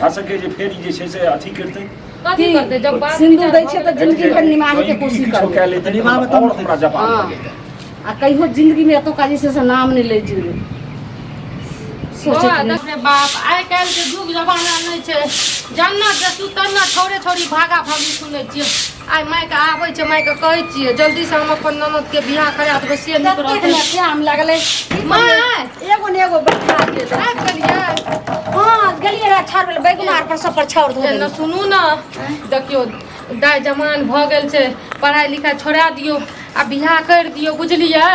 भए सकै जे फेर ई जे छै से अथी करतै। कथी की? करतै जब बात सिन्दूर विचार दै भऽ छियै तऽ गेलै। जिंदगी भरि निमाहैके ई कोशिश किछो करबै। कए लेतै तऽ निभाबै तब आओर ने। हमरा जवाब हँ। लगेतै। आ कहियो जिंदगीमे एतुका जे छै से नाम नहि लै जिंदगी सोचैत बौआ नहि। देख रे बाप, आइ काल्हि के युग जमाना नहि छै, जन्ना देखू तन्ना छौड़े छौड़ी भागा भागी सुनै छियै। आइ मायके आबै छै, मायके कहै छियै जल्दी से हम अपन ननद के बियाह करा देबै से नीक ततेक रहतै। ने प्याम लगलै की माय। करियै? एगो ने एगो बैठा गेल। आबि गेलियै? हँ, गेलियै रह छाड़ भेलै बैगुना आर पर सब पर छाउर धो एना देलियै। सुनू ने, देखियौ दाइ जमान भऽ गेल छै, पढ़ाइ लिखाइ छोड़ा दियौ आ बियाह करि दियौ, बुझलियै?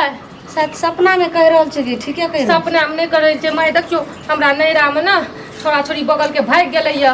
शायद सपनामे कहि रहल छै कि ठीके कहि रहल? सपनामे नहि करै छै माय। देखियौ हमरा नैहरामे ने छोड़ा छोड़ी बगलके भागि गेलैए,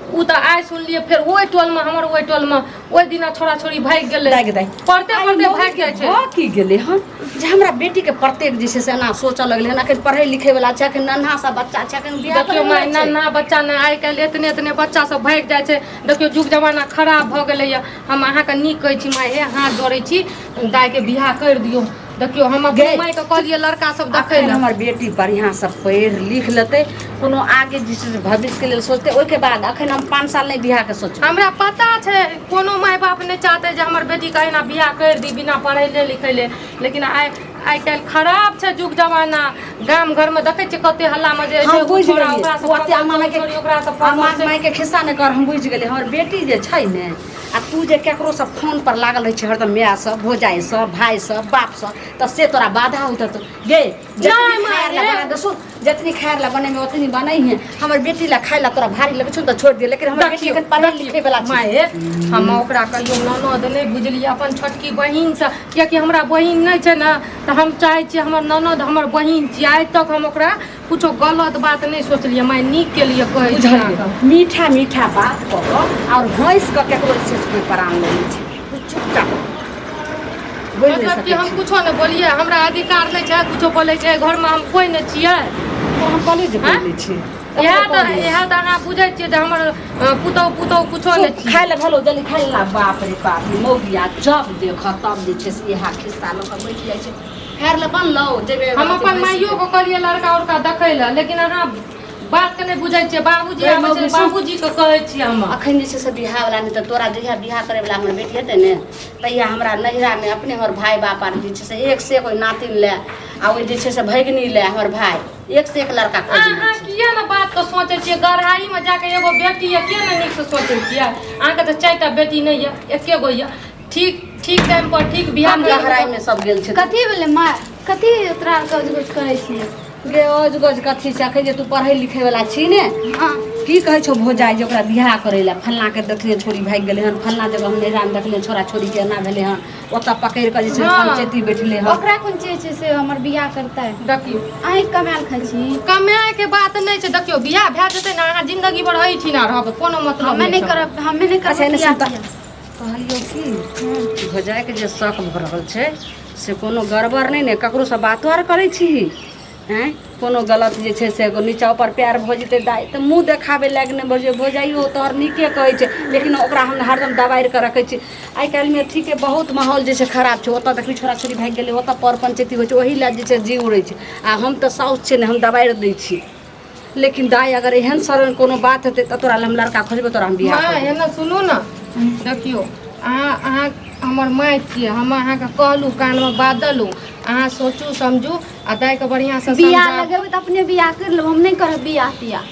ओ तऽ आइ सुनलियै फेर ओहि टोलमे, हमर ओहि टोलमे ओहि दिना छोड़ा छोड़ी भागि गेलै। दाइ गे दाइ, पढ़ते आइ पढ़ते मौगी भागि के जाइ छै। भऽ की गेलै हन जे हमरा बेटीके प्रत्येक जे छै से एना सोचऽ लगलै हन? अखन पढ़ै लिखै वला छै, अखन नन्हा सा बच्चा छै, अखन बियाह देखियौ करै माय, वला छै। नन्हा बच्चा ने, आइ काल्हि एतने एतने बच्चा सब भागि जाइ छै। देखियौ युग जमाना खराब भऽ गेलैए। हम अहाँके नीक कहै छी माय, हे हाथ जोड़ै छी, दाइके बियाह करि दियौ। देखियौ हम अपने गे, मायके कहलियै लड़का सब देखै अखन लए। हमर बेटी बढ़िआँसँ पढ़ि लिख लेतै, कोनो आगे जे छै से भविष्यके लेल सोचतै, ओहिके बाद। अखन हम 5 साल नहि बियाहके सोचबै। हमरा पता छै कोनो माय बाप नहि चाहतै जे हमर बेटीके एहिना बियाह करि दी बिना पढ़ैले लिखैले, लेकिन आइ आइ काल्हि खराब छै युग जमाना। गाम घरमे देखै छियै कते हल्लामे जे हम छै ओ बुझि छोड़ा गेलियै ओकरासँ ओ ओते फसल अम्मा छै, ओ मायके छोड़ी ओकरासँ फसल अम्मा छै। मायके खिस्सा नहि कर, हम बुझि गेलियै। हमर बेटी जे छै ने, आ तू जे केकरोसँ फोन पर लागल रहै छै हरदम, मायसँ, भौजाइसँ, भाइसँ, बापसँ, तऽ से तोरा बाधा होइत हेतौ। गे, जतनी नहि खाय माय, लए बना दे, सुन, जतनी खाय लए बनेबै ओतनी बनैहे। हमर बेटी लए खाय लए तोरा भारी लगै छौ तऽ छोड़ि दे, लेकिन हमर बेटी देखियौ एखन पढ़ै लिखै वला छै। माय, हम ओकरा कहियो ननद नहि बुझलियै, अपन छोटकी बहिनसँ, कियाकि हमरा बहिन नहि छै ने, तऽ हम चाहै छियै हमर ननद हमर बहिन छियै। आइ तक हम ओकरा कुछो गलत बात नहि सोचलियै माय, नीक के लिए कहै छी। बुझलियै? अहाँके मीठा मीठा बात कऽ कऽ आओर हँसि कऽ केकरो जे छै से कोइ प्राण नहि लै छै। तू चुपचाप बोलि नहि मतलब कि सकै हम छी। कुछो नहि बोलियै? हमरा अधिकार नहि छै कुछो बोलै छै? घरमे हम कोइ नहि छियै? तो हम कॉलेज आँय? बोलै छी। इएह तऽ, इएह तऽ अहाँ बुझै छियै जे हमर पुतहु पुतहु कुछो नहि छियै। खाय लए भेलो? जल्दी खाय ला। बाप रे बाप, ई मौगिया जब देख तब जे छै से इएह खिस्सा लऽ कऽ बैठ जाइ छै। खाय लए बनलौ? जेबै हम अपन माइयोके कहलियै लड़का उड़का देखै लए, लेकिन अहाँ बातके नहि बुझै छियै। बाबूजी गै आबै छै, मौगी, सुन। बाबूजीके कहै छियै हम। अखन जे छै से बियाह वला नहि तऽ तोरा जहिया बियाह करे वला हमर बेटी हेतै ने, तहिया हमरा नैहरामे अपने हमर भाय बाप आर जे छै से एक से एक ओहि नातिन लए आ ओहि जे छै से भगिनी लए हमर भाय एक से एक लड़का खोजने अहाँ छै। किया ने बात के सोचै छियै? गढ़ाई में जाके एगो बेटी यऽ, किया ने नीक से सोचै छियै? अहाँके तऽ 4टा बेटी नहि यऽ, एके गो यऽ। ठीक ठीक टाइम पर ठीक बियाह कम करि लेबै। गहराई में सब गेल छै। कथी भेलै माँ? कथी तोरा आर गज गज करै छियै? गे, ओज गज कथी छै? अखन जे तू पढ़ै लिखै वला छी ने? हँ। की कहै छौ भौजाइ जे ओकरा बियाह करै लए? फल्लाँ के देखलियै छोरी भागि गेलै हन, फल्लाँ जगह हम नैहरामे देखलियै छोरा छोरीके एना भेलै हन, ओतऽ पकड़ि कऽ जे छै पंचायती बैठलै हन। ओकरा कोन चीज छै से हमर बियाह करतै? देखियौ, अहीं कमायल खाइ छी। कमाए के बात नहि छै। देखियौ, बियाह भए जेतै ने, अहाँ जिंदगी भर एहिठिना रहबै, कोनो मतलब हमे नहि नहि छै। करब, हमे नहि अच्छा करब एने बियाह सुन तऽ तियाह। कहलियौ कि भौजाइके जे शक भऽ रहल छै से कोनो गड़बड़ नहि ने? ककरोसँ बातो आर करै छीही? आँय, कोनो गलत जे छै से नीचा ऊपर प्यार भऽ जेतै दाइ तऽ मुँह देखाबै लायक नहि भऽ जेबै। भौजाइयो तोहर नीके कहै छै, लेकिन ओकरा हम हरदम दबारि कऽ रखै छी। आइ काल्हिमे ठीके बहुत माहौल जे छै खराब छै। ओतऽ देखली छोरा छोरी भागि गेलै, ओतऽ पर पंचायती होइ छै, ओही लए जे छै जी उड़ै छै। आ हम तऽ साउस छियै ने, हम दबारि दै छी, लेकिन दाइ अगर एहन सरन कोनो बात हेतै तऽ तोरा लए हम लड़का खोजबै, तोरा हम बियाह माँ करबै। एना सुनू ने, देखियौ अहाँ अहाँ हमर माय छियै। हम अहाँके कहलहुँ, कानमे बात देलहुँ, अहाँ सोचू समझू आ दाइके बढ़िआँसँ बियाह समझाउ। लगेबै तऽ अपने बियाह करि लेब, हम नहि करब बियाह तियाह।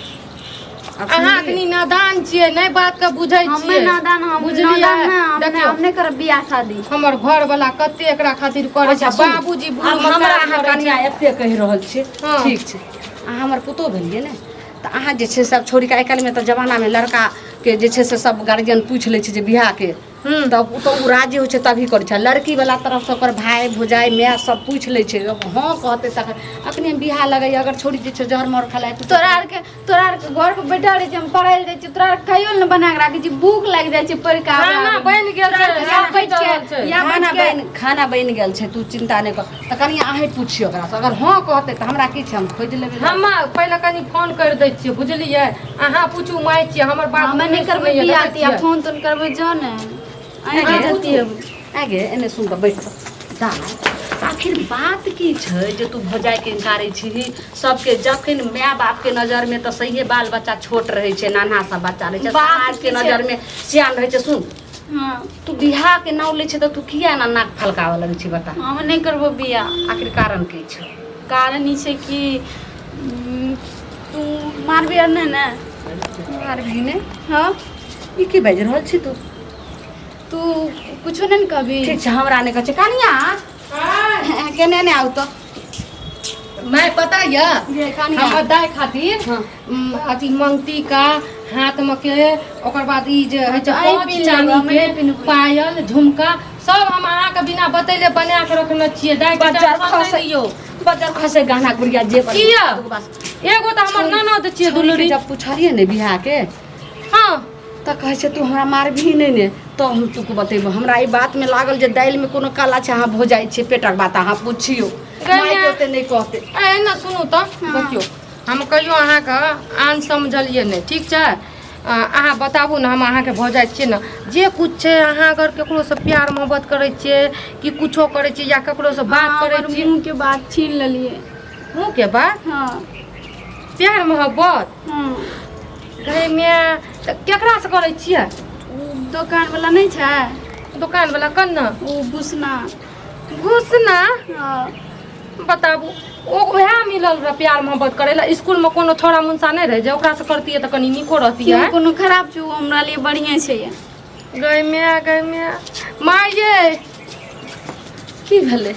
आब अहाँ सुनलियै? अखनी नादान छियै, नहि बातके बुझै हमे छियै। नादान हम बुझलियै? नादान नहि, हम नहि, देखियौ हम नहि करब बियाह शादी। हमर घरवला कते एकरा खातिर करै छै। अच्छा सुनू, बाबूजी बुढ़ आब हमरा मकार अहाँ करै छै। कनिया एते कहि रहल छी। हँ। ठीक छै, अहाँ हमर पुतोह भेलियै ने, तऽ अहाँ जे छै सब छोड़िके आइ काल्हिमे तऽ जमानामे लड़काके जे छै से सब गार्जियन पूछि लै छै जे बियाहके तब ओ तऽ ओ राजी होइ छै तभी करै छै। लड़कीवला तरफसँ ओकर भाय भौजाइ माय सब पूछि लै छै, जब हँ कहतै तखन। अखने बियाह लगैए अगर छोड़ी जे छै जहर मर खेलाइ तोरा आरके घर पर बैठल रहै छी, हम पढ़ै लए जाइ छी, तोरा आरके खाइयो लए नहि बना कऽ राखै छी, भूख लागि जाइ छै पढ़ि कऽ आबै खाना आबै। बनि गेल तोरा छै, आरके या सब बैठ चीज रहल के छै। या खाना बैठ के बनि खाना बनि गेल छै, तू चिन्ता नहि कर। तऽ कनि अहीँ पुछियौ ओकरासँ, अगर हँ कहतै तऽ हमरा की छै, हम खोजि लेबै। हम पहिले कनि फोन करि दै छियै, बुझलियै? अहाँ पूछू, माय छियै हमर, बात हमे नहि करबै सुनैया, बियाह देखै तियाह। छियै? फोन तोन करबै जो ने अहीं आगे के जतियै। आगे एने सुन कऽ बैठ दाइ। आखिर बात की छै जे तू भौजाइके इनकारै छीही सबके जखन माय बापके नजरमे तऽ सहिए बाल बच्चा छोट रहै छै नान्हा सा बच्चा रहै छै बात समाजके की छै? नजरमे सियान रहै छै सुन हँ तू बियाहके नाम लै छै तऽ तू किया एना नाक फलकाबऽ लगै छी बता हम नहि करबो बियाह आखिर कारण की छै कारण ई छै कि तू मारबी आर नहि ने मारबी नहि हँ ई की बाजि रहल छी तू तू कुछो नहि ने कहबी ठीक छै हमरा नहि कहै छै कनिया केने ने आउ तऽ मैं पता यऽ जे कनिया हमर दाइ खातिर हँ। अथी मंगती का हाथ में के ओकर बाद ई जे होइ छै आइ पाँच पिन्ह लेबै, चानी हम के नहि पिन्हबै। पायल झुमका सब हम अहाँके बिना बतैले बना के रखने छियै दाइ के बजार टेंशन नहि खसै लियौ बजार खसै गहना गुड़िया जे बन- किया? दूगो बात। एगो तऽ हमर ननद छियै छोरी के दुलरी जब पुछलियै ने बियाह के हँ तऽ कहै छै तू हमरा मारबही नहि ने तऽ हम तूके बतेबो हमरा ई बातमे लागल जे दालिमे कोनो काला छै अहाँ भो जाइ छियै पेटक बात अहाँ पुछियौ मायके ओते नहि कहतै ए ने सुनू तऽ देखियौ हम कहियो अहाँके आन समझलियै नहि ठीक छै अहाँ बताबू ने हम अहाँके भऽ जाइ छियै ने जे कुछ छै अहाँ अगर ककरोसँ प्यार मोहब्बत करै छियै कि कुछो करै छियै या ककरोसँ बात करै छियै मुँहके बात छीन लेलियै मुँहके बात हँ प्यार मोहब्बत हँ गै माय तऽ केकरासँ करै छियै ओ दोकानवला नहि छै दोकानवला कन्ना ओ भूसना घुसना हँ बताबू ओ वएह मिलल रह प्यार मोहब्बत करै लए इसकुलमे कोनो छौड़ा मुनसा नहि रहै जे ओकरासँ करतियै तऽ कनि नीको रहतियै केओ कोनो खराब छै ओ हमरा लिए बढ़िएँ छै गै माय गै माय माय ये की भेलै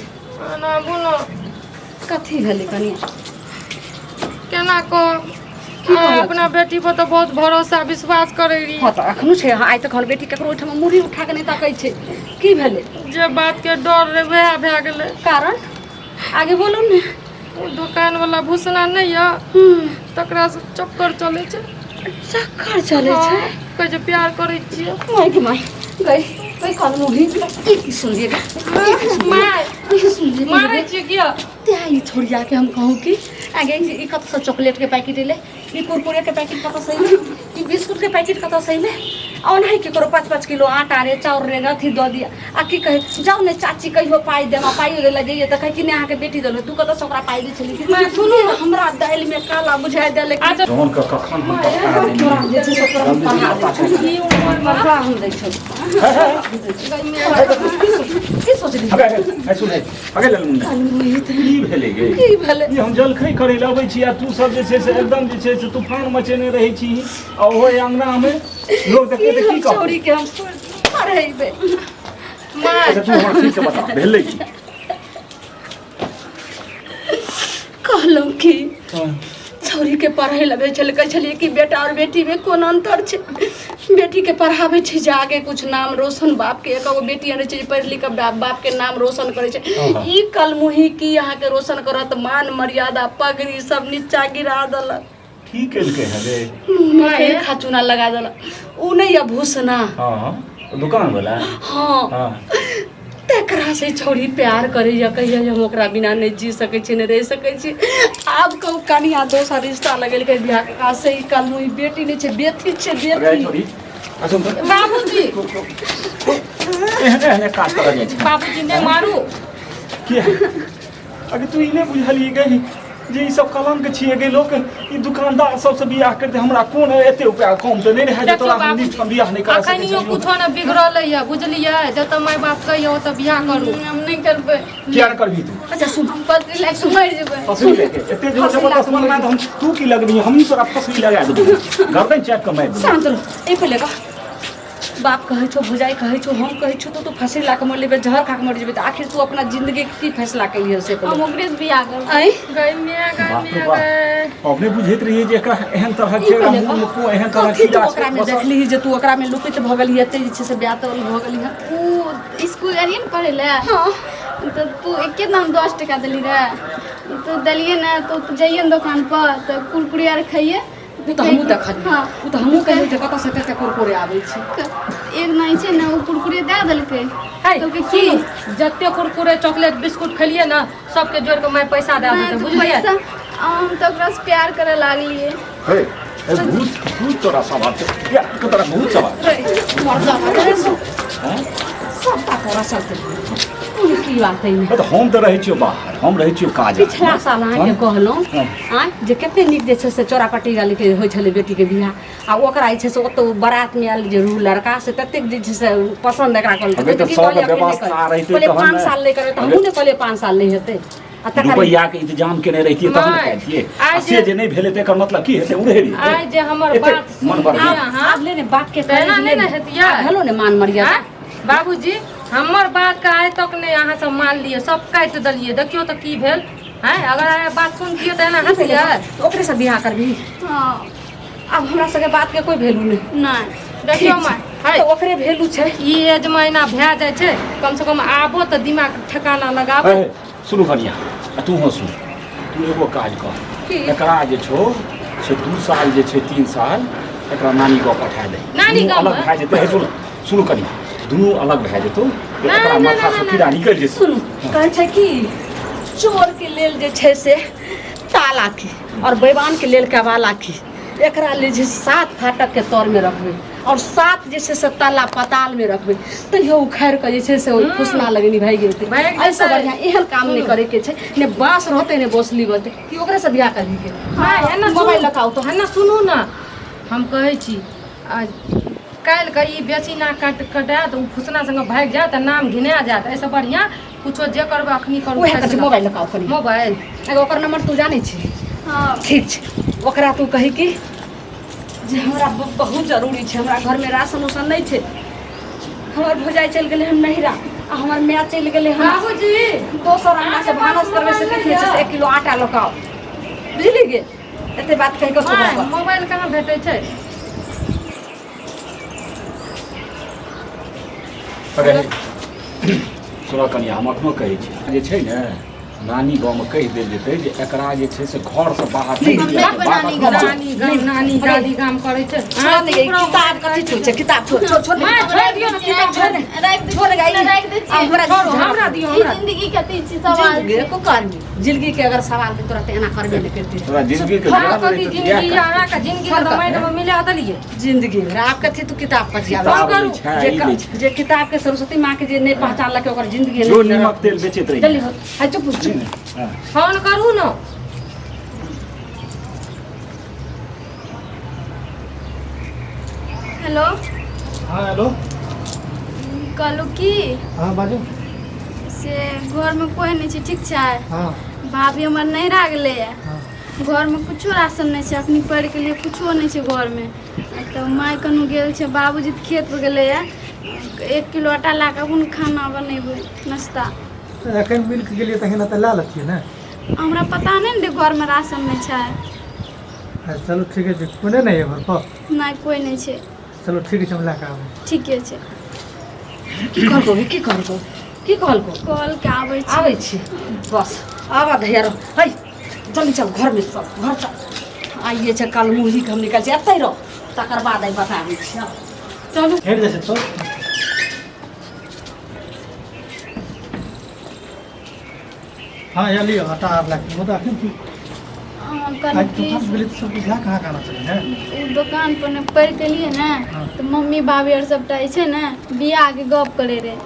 एना बुनो कथी भेलै कनिया केना कह कहलक? अपना बेटी पर तऽ बहुत भरोसा विश्वास करै रही हँ तऽ एखनो छै आइ तक हमर बेटी ककरो ओहिठाम मुड़ी उठा कऽ नहि तकै छै की भेलै जे बात के डर रहे वएह भए गेलै कारण आगे बोलू ने ओ दोकान वाला भूसना नहि यऽ तकरा से चक्कर चलै छै चक्कर चलै छै हँ, कहै छै प्यार करै छियै माय के माय गई गई कान मुही ई की सुनलिए गे माय ई सुनलिए मारै छियै किया ते ई छोड़िया के हम कहूँ कि आगे ई कतऽ से चॉकलेट के पैकेट एलै ई कुरकुरे के पैकेट कतऽ से एलै ई बिस्कुट के पैकेट कतऽ से एलै आ ओनाही केकरो 5-5 किलो आटा रे चाउर रे अथी दऽ दिया आ की कहे जाउ ने चाची कहियो पाइ देब आ पाइयो दै लए जइयै तऽ कहै कि नहि अहाँके बेटी देलक तू कतऽसँ ओकरा पाइ दै छली सुनू ने हमरा दालिमे काला बुझाइ देलक अच्छा जौन के कखन हम पका तोरा जे छै से तोरा हम पढ़ा दै छौ ई उमरमे तोरा हम दै छौ की सोचली सुन अगे लल मुन्ना की भेलै गे की भेलै ई हम जलखै करै लए अबै छी आ तू सब जे छै से एकदम जे छै से तूफान मचेने रहै छी आ ओहो अंगना मे लोग देखतै तऽ की की हम कहतै छौड़ी के हम पढ़ेबै माय अच्छा तू हमरा ठीक से बता भेलै की कहलहुँ कि छौड़ी के पढ़ै लए भेजल कहै छलियै कि बेटा आओर बेटीमे कोन अन्तर छै बेटीके पढ़ाबै छै जे आगे कुछ नाम रोशन बापके एक गो बेटी आनै छै जे पढ़ि लिख कऽ बाप बापके नाम रोशन करै छै ई कलमुही की अहाँके रोशन करत मान मर्यादा पगड़ी सब नीचा गिरा देलक की केलकै है रे मुँहमे फेर खाचूना लगा देलक ओ नहि यऽ भूसना हँ दुकान वाला हँ हँ तकरा से छौड़ी प्यार करैया कहिया जे हम ओकरा बिना नहि जी सकै छी नहि रहि सकै छी आब कहू कनिया दोसर रिश्ता लगेलकै बियाह के से ई कहलहुँ ई बेटी नहि छै बेटी छै अरे बेटी छोड़ी असुन तो बाबूजी एहने एहने काज करल जाइ छै बाबूजी नहि मारू किया अगे तू ई नहि बुझलियै गई जे ई सब कलंक छियै गे लोक ई दुकानदार सबसँ बियाह करतै हमरा कोन एते रुपया कम तऽ नहि रहै जे देखियौ तोरा हम बाबूजी नीक बियाह नहि करा सकै अखनियो छियौ कुछो ने बिगड़ल यऽ बुझलियै जतऽ माय बाप कहैया ओतऽ बियाह करू हम नहि करबै किया नहि करबही तू अच्छा सुन हम पति लाइक मरि जेबै फसली लेके एते जोर जबरदस्त मन में तऽ हम तू की लगबही हमही तोरा फसली लगा देबौ गर्दन चाटि कऽ मारि देबौ शांत रहो एहि पर लेगा बाप कहै छौ भौजाइ कहै छौ हम कहै छौ तऽ तू फँसी ला कऽ मरि जेबै जहर खा कऽ मरि जेबै तऽ आखिर तू अपना जिंदगी के की फैसला केलियै से हम कहू ओकरे से बियाह करबै आँय गै माय गै बाप रे माय बाप। गै अपने बुझैत रहियै जे एकरा एहन तरहक ई छै पहिले मुँह मे को एहन तरहक कथी तू कीड़ा छै ओकरामे बसल। देखलिही जे तू ओकरामे लुपित भऽ गेलही एते जे छै से ब्यातल भऽ गेलही उ स्कूल एलियै ने पढ़ै लए तऽ तू एके दाम 10 टका देली रहे तऽ देलियै ने तऽ तू जइयै ने दोकान पर तऽ कुरकुरे आर खइयै ओ तऽ हमहूँ देखलियै हँ ओ तऽ हमहूँ कहियै जे कतऽसँ कते कुरकुरे आबै छै एक नहि छै ने ओ कुरकुरे दए देलकै है कहलकै की सुनू जते कुरकुरे चॉकलेट बिस्कुट खेलियै ने सबके जोड़ि कऽ माय पैसा दए नहि देतै तऽ बुझलियै पैसा हम तऽ ओकरासँ प्यार करऽ लागलियै हे हे भूत भूत तोरा सवाल छै या के तोरा भूत सवाल रे मर जा रे हैं सबटा तोरा चलते कोन की बात है तऽ हम तऽ रहै छियौ बाहर, हम रहै छियौ काज। पिछला साल अहाँके कहलहुँ हँ। आँय जे कते नीक जे छै से चोरापट्टी वालीके होइ छलै बेटीके बियाह, आ ओकरा जे छै से ओतऽ बारातमे आयल जे रू लड़का से ततेक जे छै से पसन्द एकरा कहलकै। अबे तऽ की सबके कहलियै, अखन नहि व्यवस्था करबै। रहितै कहलियै तहन 5 ने। साल नहि करबै तऽ हमहूँ नहि कहलियै 5 साल नहि हेतै। आ तकर रुपैआके इंतजाम केने रहितियै तहन ने माय, करितियै। आइ आ से जे नहि भेलै तऽ एकर मतलब की हेतै? उड़े रहियै। आइ जे हमर एते बात मन बढ़ सुनतियै गेल। अहाँ, आब ले ने बाप के तऽ एना नहि ने हेतियै। आब भेलो ने मान मर्यादा। आँय? बाबूजी हमर बात के आइ तक नहि अहाँ सब मानलियै, सब काटि देलियै। देखियौ तऽ की भेल। आँय अगर आइ बात सुनतियै तऽ एना हेतियै? तऽ ओकरे से बियाह करबही? हँ। आब हमरा सबके बात के कोई वैल्यू नहीं। नहि। देखियौ माय, है तऽ ओकरे वैल्यू छै। ई एज मे एना भए जाइ छै, कम से कम आबो तऽ दिमाग ठेकाना लगाबो। हे, सुनू कनिया, आ तू सुन, तू एगो काज कर। की? एकरा जे छौ से 2 साल जे छै 3 साल एकरा नानी गाँव पठा दे। नानी दुनू गाँव अलग मे? भए जेतै। हे सुन, सुनू कनिया, दुनू अलग भए जेतौ तऽ नहि, एकरा नहि, माथा नहि, से नहि, कीड़ा निकलि जेतौ। सुनू, कहै छै कि चोर के लेल जे छै से ताला की और बैवान के लेल कबाला की। एकरा लेल जे 7 फाटक के तर में रखबै और 7 जे छै से ताला पताल में रखबै, तैयो उखाड़ि कऽ जे छै से ओहि फुसना लगनी भागि जेतै। भागि जेतै। एहिसँ बढ़िआँ एहन काम नहि करे के छै, ने बाँस रहतै ने बौसली बचतै, कि ओकरे से बियाह करबी के? माय, एना सुनू। मोबाइल लऽ कऽ आउ तऽ। एना सुनू ने, हम कहै छी आ काल्हि के ई बेसी नाक काट कटायत, ओ फुसना संगे भागि जायत आ नाम घिना जायत। एहिसँ बढ़िआँ कुछो जे करबै अखनी करू। उएह कहै छै, मोबाइल लऽ कऽ आउ कनि। मोबाइल। अगर ओकर नंबर तू जानै छी? हँ। ठीक छै, ओकरा तू कही कि जे हमरा बहुत जरूरी छै, हमरा घरमे राशन उसन नहि छै, हमर भौजाइ चलि गेलै हन नहिरा आ हमर माय चलि गेलै हन बाबूजी दोसर अंगना से भानस करबै से कथी छै, से 1 किलो आटा लऽ कऽ आउ। बुझली गे? एते बात कहि कऽ माय, मोबाइल कहाँ भेटै छै? अरे सुनऽ कनिया, हम अखनो कहै छी जे छै ने नानी गाँवमे कहि देल जेतै जे एकरा जे छै से घरसँ बाहर नहि हम निकलत। नहि बात नानी अखनो गाम। नानी गाम, नानी दादी गाम करै छै। छोड़ दे, किताब कथी छोड़ छै? किताब छोड़, छोड़, छोड़। माय, छोड़ि दियौ ने किताब। छोड़ दे, राखि दे, छोड़ गे, ई- राखि दै आ हमरा छोड़ू, हमरा दियौ, ई हमरा। जिंदगी के अथी छी, सवाल जिंदगी छै। को कर्मी जिंदगी के अगर सवाल के तोरा तऽ एना करबे नहि करती। तोरा जिंदगी के हँ, ज्ञान कथी रहै तऽ जिंदगी इएह अहाँके जिंदगी के माटि मे मिला देलियै। जिंदगी में आब कथी तू किताब पढ़िया? किताब करू। लै छै, जे ई लै छै। जे किताब के सरस्वती माँ के जे नहि पहचानलक ओकर जिंदगी जो नीमक तेल बेचैत रही। जल्दी हो, हाय चुप चुप। हँ। फोन करू ने। हेलो। हाँ हेलो। कहलहुँ की, हाँ बाजू। से घरमे कोइ नहि छै, ठीक छै? हाँ। भाभी हमर नहिरा गेलैए। हाँ। घरमे कुछो राशन नहि छै, अखनी पढ़िके लिए कुछो नहि छै घरमे। तऽ माय कनु गेल छै, बाबूजी तऽ खेत पर गेलैए। 1 किलो आटा ला कऽ अपन खाना बनेबै नाश्ता। एखन मिल के गेलियै तखन तऽ लए लेतियै ने। हमरा पता नहि ने रहै घरमे राशन नहि छै। अच्छा, चलू ठीके छै। कोने नहि यऽ घर पर? नहि, कोइ नहि छै। चलू ठीक छै, हम लए कऽ आबै। ठीके छै। की कहलको गे? की कहलको? की कहलको? कॉल के आबै छी। आबै छी, बस आबा धैया रह। है जल्दी चल घरमे, सब घर चल। आइए छै कल मुही के हम निकाल छी, एतै रह, तकर बाद आइ बताबै छी। आउ। चलू। हेट जाइ छै तो। हाँ या लिअ आटा आर लए कऽ। मुदा अखन तू अहाँ आज कहलहुँ की दुकान गेली तऽ सब बुझा कहाँ कहाँ चलै ने? ओ दोकान पर ने पढ़ि के लिए ने हाँ। तऽ मम्मी भाभी आर सबटा जे छै ने बियाहके गप करै रहै,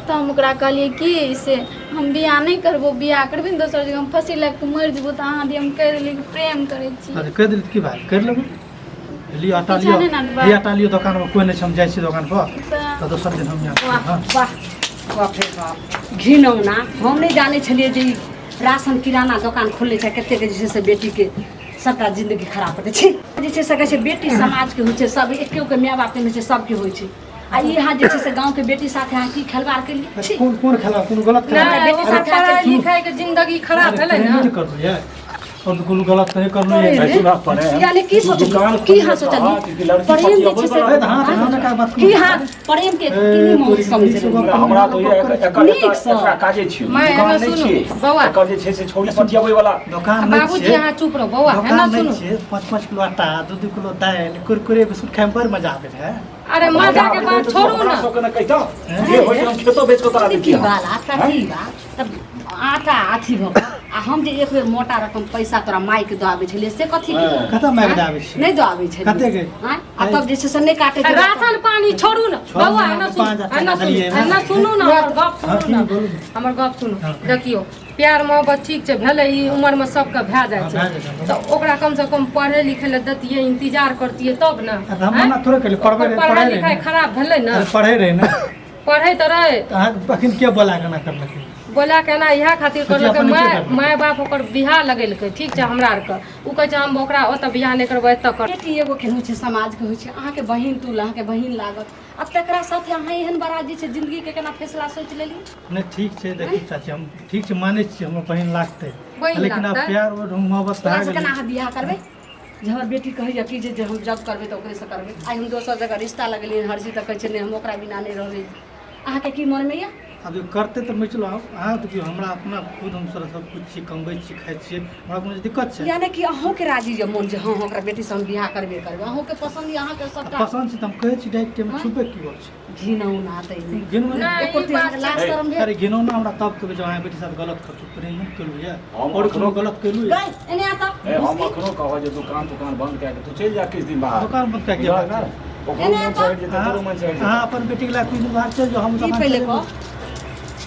तऽ हम ओकरा कहलियै कि से हम बियाह नहि करबो, बियाह करबही ने दोसर जगह हम फँसी लागि कऽ मरि जेबो। तऽ अहाँ दिया हम कहि देलियै कि प्रेम करै छी। अच्छा, कहि देली तऽ की भेल? करि लेबै। लिअ आटा। पीछा लिअ। नहि ने हटबै। लिअ आटा लिअ, दोकानमे कोइ नहि छै, हम जाइ छी दोकान पर। तऽ तऽ दोसर दिन हम आयब। वाह। हँ। वाह बाप रे बाप, घिनौना! हम नहि जानै छलियै जे ई राशन किराना दोकान खोलने छै, कतेक जे छै से बेटीके सबटा जिन्दगी खराब करै छै। जे छै से कहै छै बेटी समाजके होइ छै, सब एके माय बापके होइ छै, सबके होइ छै। आ ई अहाँ जे छै से गाँवके बेटी साथे अहाँ की खेलबाड़ केलियै? छी। कोन कोन खेला? कोनो गलत खेला? नहि, बेटी ओकर साथे पढ़ाइ लिखाइ के जिंदगी खराब भेलै प्रेम ने। नहि करलहुँ ये और तऽ कोनो गलत नहि करलहुँ ये। अरे, सुनह प्रेम, यानी की तू सोचली? दुकान की खोलने अहाँ सोचली? छह कि लड़की प्रेम जे छै पतियबै से बला? ए, तऽ हाँ, तऽ हाँ, का बात की हाँ प्रेम के ए, की तोरी महत्व समझ नीक से लेलियै? गप हमरा तो ये एकर नीक सँ। एकरा काजे छियै, माय, दुकान एना नहि सुनू, छियै। बौआ। एकर जे छै से छौड़ी पतियबै वाला दोकान नहि बाबूजी छियै। अहाँ चुप रहू बौआ, एना दोकान नहि सुनू। छियै। 5-5 किलो आटा, 2-2 किलो दालि, कुरकुरे बिस्कुट खायमे बड़ मजा आबै रहै। अरे मजा के बात छोड़ू हमरा ने। सबके ने कहितौ जे होइ छै, हम खेतो बेच कऽ तोरा की दैतियै। बाल आटा की बात तब आटा अथी भऽ कऽ आ हम जे एक बेर मोटा रकम पैसा तोरा मायके दऽ आबै छलियै से कथी के? हँ। कतऽ मायके दऽ आबै छियै? नहि दऽ आबै छलियै। कते के? आँय? आ तब जे छै से नहि काटै छलियै। राशन पानी छोड़ू ने छओ बौआ महीना एना के सुनू 5,000 एना टाका सुनू देलियै। एना सुनू ने हमर गप हँ, सुनू ने की बोलू ने। हमर गप सुनू हँ। देखियौ प्यार मोहब्बत ठीक छै भेलै ई उमरमे सबके भए जाइ हँ, छै भए जाइ छै। तऽ ओकरा कमसँ कम पढ़ै लिखै लए दैतियै इंतजार करतियै तब ने तऽ हम मना थोड़े केलियै, पढ़बै ओकर रहै, पढ़ाइ पढ़ै रहै लिखाइ ने। खराब भेलै ने अरे पढ़ै रहै ने। पढ़ै तऽ रहै। तऽ अहाँके अखन के बोला के एना करलकै? बोला के एना इएह खातिर सोचियै करलकै अपन माय के करलकै। माय बाप ओकर बियाह लगेलकै ठीक छै हमरा आरके ओ कहै छै हम ओकरा ओतऽ बियाह नहि करबै एतऽ करबै। बेटी एगो के होइ छै समाजके होइ छै अहाँके बहिन तुल अहाँके बहिन लागत आ तकरा साथे अहाँ एहन बड़ा जे छै जिंदगीके केना फैसला सोचि लेलियै? नहि ठीक छै देखियौ चाची हम ठीक छै मानै छियै हमर बहिन लागतै बहिन लेकिन आब लागतै? प्यार और मोहब्बत ओकरा भए से गेलै। केना अहाँ बियाह करबै? जे हमर बेटी कहैया कि जे हम जब करबै तऽ ओकरेसँ करबै। आइ हम दोसर जगह रिश्ता लगेलियै हर चीज तऽ कहै छै नहि हम ओकरा बिना नहि रहबै। अहाँके की मनमे यऽ? आब जे करतै तऽ मिचलो अहाँ देखियौ हमरा अपना खुद हम सब किछु छी कमबै छी खाइ छियै हमरा कोनो दिक्कत छै? यानी कि अहूँके राजी यऽ मोन जे हँ ओकरा बेटीसँ हम बियाह करबे करबै अहूँके पसन्द यऽ अहाँके सबटा पसन्द छै तऽ हम कहै छी डायरेक्ट एहिमे छुपे की गप छै? घिनौना तऽ ई घिनौना नहि, एको ई रत्ती बात अहाँके लाज शरम भेल? अरे घिनौना हमरा तब कहबै जब अहाँ बेटी साथ गलत करतू प्रेम नहि केलहुँ यऽ हम आओर कोनो अखनो- गलत केलहुँ यऽ? गै एने आ तऽ ए, हम अखनो कहब जे दुकान तुकान बंद कए के तू चलि जा किछु दिन बाहर। दुकान बंद कए के बुझलक ने? ओकरो एने मन आ चढ़ि जेतै तोरो मन चढ़ि अहाँ जेतै। अपन बेटीके लए किछु दिन बाहर चलि जाउ हम की दोकान पहिले चलेबै। कह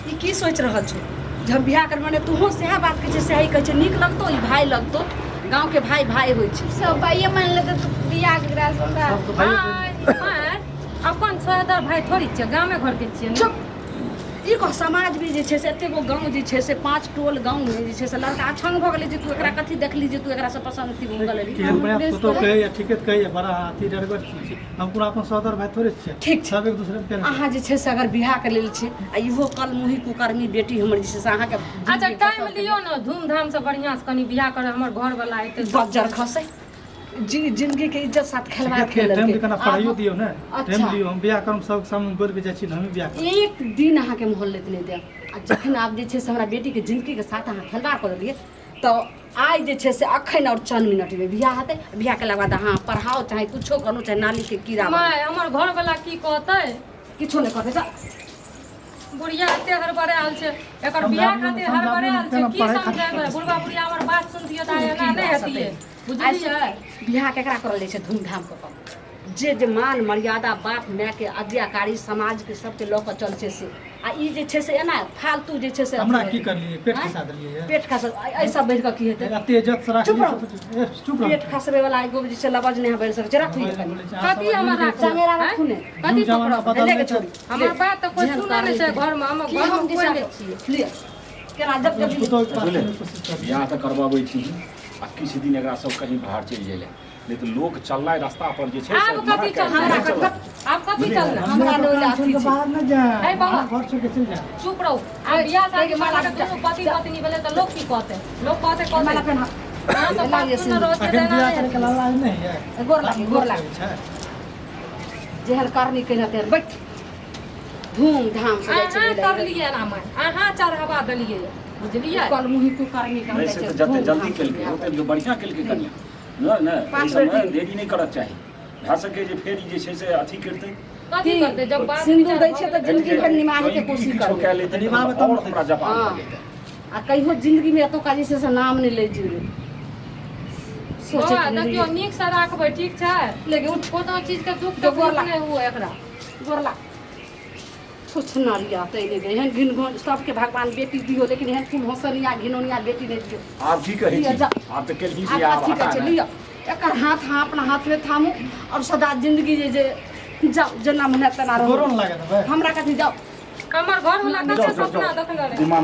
ई की सोचि रहल छौ जे हम बियाह करबै ने तूहो सएह बात कहै छै सएह कहै छै नीक लगतौ ई भाय लगतौ गाँवके भाय भाय होइ छै। सब भाइये मानि लेतै तऽ बियाह केकरा से होतै? सबके भाइये हँ, ई माय अपन सहोदर भाय थोड़ी छियै गामे घरके छियै ने। चुप ई कह समाज भी जे छै से एतेक गो गाँव जे छै से 5 टोल गाँवमे जे छै से लड़का अछंग भऽ गेलै जे तू एकरा कथी देखली जे तू एकरासँ पसन्द अथी भऽ गेलही। केहन बढ़िआँ पुतहु कहैए ठीके तऽ कहैए बड़ा अथी डरगर चीज छै हम पूरा अपन सहोदर भाय थोड़े छियै। ठीक छै। सब एक दूसरे के प्यार अहाँ जे छै से अगर बियाह के लेल छै आ इहो कल मुही कुकर्मी बेटी हमर जे छै से अहाँके अच्छा टाइम लियौ ने धूमधामसँ बढ़िआँसँ कनि बियाह करब हमर घरवला एतै बज्जर खसै जी जिंदगी के इज्जत साथ खेलवाड़ ठीक है, टाइम खेललकै। केना पढ़ाइयो दियौ ने अच्छा। टाइम लियौ हम बियाह करब सबके सामने बोलि के जाइ छी ने हमही बियाह करब। एक दिन अहाँके मोहल्लत नहि देब आ जखन आब जे छै से हमरा बेटीके जिंदगीके साथ अहाँ खेलवाड़ कऽ देलियै तऽ आइ जे छै से अखन आओर चंद मिनटमे बियाह हेतै। बियाह केलाके बाद अहाँ पढ़ाओ चाहे कुछो करू चाहे नालीके कीड़ा बनू। माय हमर घरवला की कहतै? किछो नहि कहतै जा। बुढ़िया एते हड़बड़ायल छै एकर बियाह खातिर हड़बड़ायल छै की समझेबै? बुढ़वा बुढ़िया हमर बात सुनतियै तऽ आइ एना नहि हेतियै बुझलियै? बियाह केकरा करल जाइ छै धूमधाम कऽ कऽ जे जे मान मर्यादा बाप मायके आज्ञाकारी समाजके सबके लऽ कऽ चल छै से आ ई जे छै से एना फालतू जे छै से हमरा की करलियै? पेट खसा देलियै? पेट खसा एहि सब बढ़ि कऽ की हेतै? एते इज्जत से चुप राखलियै रहू। सब ए, चुप रहू। पेट खसबै वाला एगो जे छै लबज नहि बढ़ि सकै छै राखू ई कनि। कथी हमर राखू? चंगेरा राखू ने। कथी जमाना पकड़ब? बदललै लेके तऽ छोड़ी। हमर बात तऽ कोइ जेहन सुनै नहि छै करनी घरमे हम की घरमे हम कोइ दिशा नहि छियै। लिअ केना जब जब पुतोहु के बात सुनैके कोशिश करू। बियाह तऽ करबाबै छी आ किछु दिन एकरा सब कहीं बाहर चलि जाइ लए नहि तऽ लोक चलनाइ रास्ता पर जे छै से आब मना कथी कए चलना? देतै, चलऽ। आब कथी चलना? हमरा दुकान नहि छोड़ि अथी के छै। बाहर नहि जाए ए बाबा। घर छोड़ि के चलि जाए। चुप रहू आब बियाह शादी करला के दुनू पति पत्नी भेलै तऽ लोक की कहतै? लोक कहतै माला कहतै पेन्हा। अहाँ सब बात सुनने रहतियै तऽ अखन एना बियाह नहि करैके हेतियै। लाला नहि है। गोर लागी गोर लागी छै। जेहन करनी केने तेहन बैठ धूमधाम से जाइ छै अहाँ विदाई। करलियै एना माय अहाँ चढ़ावा देलियै बुझलियै? कल मुही कुकर्मी के हम नहि जाइ से छै तऽ जते जल्दी धूमधाम से केलकै बियाह ओते जो बढ़िआँ केलकै कनिया नहि नहि पाँच एहि सबमे बेर देरी नहि करक चाही। भए सकै जे फेर ई जे छै से अथी करतै कथी करतै जब बात सिन्दूर विचार दै भऽ छियै तऽ गेलै? जिंदगी भरि निमाहैके कहीं कोशिश किछो करबै। कए लेतै तऽ निभाबै तब आओर ने। हमरा जवाब हँ। भऽ जेतै। आ कहियो जिंदगीमे एतुका जे छै से नाम नहि लै जेबै सोचैत बौआ नहि देखियौ रहियै। नीकसँ राखबै ठीक छै? लेकिन उठ कोनो चीजके दुःख जो गोर तकलीफ लाग। नहि हुए एकरा। गोर लाग। छुछनरिया तै नहि गै एहन घिन घोन सबके भगवान बेटी दियौ लेकिन एहन कुल होसनिया घिनौनिया बेटी नहि दियौ। आब की कहै लिअ छी? जा। आब तऽ केलही आब बियाह कथी हटा कहै छै ने। लिअ एकर हाथ अहाँ अपना हाथमे थामू आओर सदा जिंदगी जे जे जाउ जेना मन हैत तेना गोरो रहू। नहि लागत भाय। हमरा कथी जाउ हमर घरवला जाउ, कते जाउ, सपना जाउ। देखने रहै। दिमाग